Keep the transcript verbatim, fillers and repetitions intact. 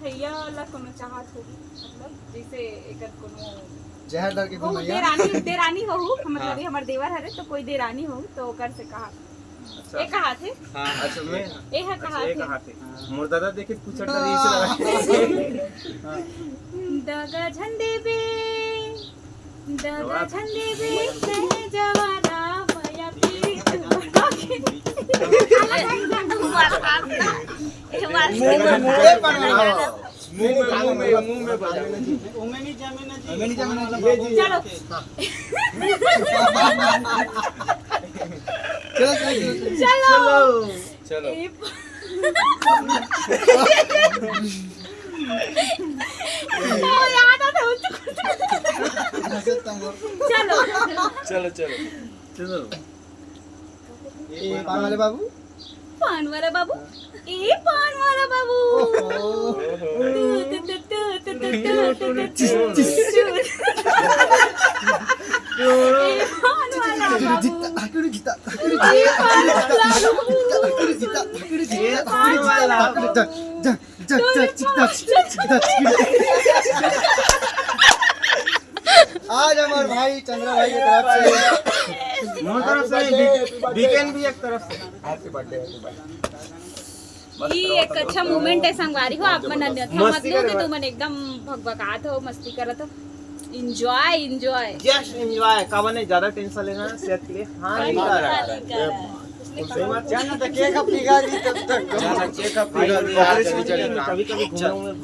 भैया ला कोनो चाहत होही, मतलब जैसे एकर कोनो जहर डाल के हो, घुमैया। देरानी, देरानी होहू, मतलब हाँ। ये हमर देवर हरे, तो कोई देरानी होहू तो ओकर से कहा। अच्छा। ये कहा थे, हाँ, अच्छा, मैं ये है अच्छा, कहा ये थे। कहा थे। मोर दादा देखे कुछ अड्डा रही से लगा। दगा झंडे बे, दगा झंडे बे, मैं जवाना मया पीर। मुंह में, मुंह में पान वाला। मुंह में, मुंह में, मुंह में बजा। हमें नहीं जाने ना जी। हमें नहीं जाने ना जी। चलो। चलो, चलो, चलो। चलो। चलो। ए प- ओ, याद आता है, उसको। चलो। चलो, चलो। चलो। ए, पान वाले बाबू। पान वाला बाबू, ए पान वाला बाबू। ओहो। तू, तू, तू, तू, तू, तू, तू, तू, तू, तू, तू। ए पान वाला बाबू। जीता, हकड़ू जीता, हकड़ू ए पान वाला बाबू। हकड़ू जीता, हकड़ू जीता, पान वाला हकड़ू जा, जा, जा, जा, चिकता, चिकता, चिकता, चिकता। आज हमारे भाई चंद्रा भाई की तरफ से मोर तरफ से भी, बीकेन भी एक तरफ से। Happy birthday, happy birthday। ई एक अच्छा मोमेंट है संगवारी हो, आप मन अन्यथा मत मस्ती लो करे कि वाला। तुमन एकदम भगभगात हो, मस्ती करत हो। Enjoy, enjoy. Just enjoy, काबर नहीं ज्यादा टेंशन लेना, सेहत के लिए हानिकारक। जाना तो केक पिघल गई तब तक। जाना केक पिघल गई, आज भी चलेगा। कभी कभी घुमाऊं मैं।